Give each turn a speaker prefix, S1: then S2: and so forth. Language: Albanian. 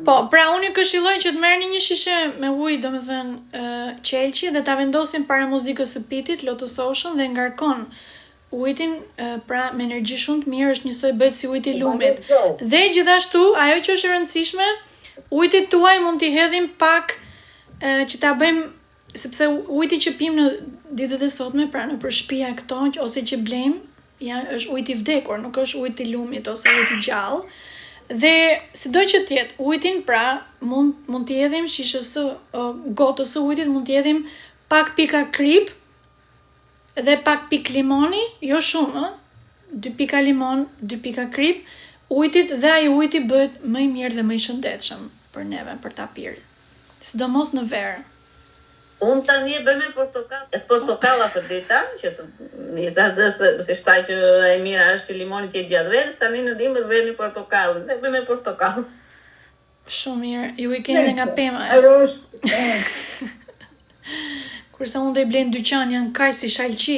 S1: Po, pra unë ju këshilloj që të merrni një shishe me ujë, domethënë qelqi dhe ta vendosim para muzikës së pitit, Lotus Ocean dhe ngarkon ujtin pra me energji shumë të mirë, është njësoj bëhet si ujti i lumit. Dhe gjithashtu, ajo që është e rëndësishme, ujtit tuaj mund t'i hedhim pak që ta bëjmë sepse ujti që pim në ditët e sotme, pra nëpër shtëpia këto ose që blejmë, ja, është ujt i vdekur, nuk është ujt i lumit ose ujt i gjallë. Dhe sido që të jetë, ujtin pra mund mund t'i hedhim shishes së gotës së ujtit, mund t'i hedhim pak pika krip dhe pak pikë limoni, jo shumë, ë, dy pika limon, dy pika krip, ujtit dhe ai ujti bëhet më i mirë dhe më i shëndetshëm për neve për ta pirë. Sidomos në verë.
S2: Unë tani e bëj me portokall, e portokalla të dyta, që të jeta dhe se si shta që e mira është që limoni të jetë gjatë verës, tani në dimër vërni portokallin, dhe bëj me portokall.
S1: Shumë mirë, ju i keni edhe nga pema.
S3: Ajo është
S1: Kurse unë do i blej në dyqan, janë kaq si shalqi.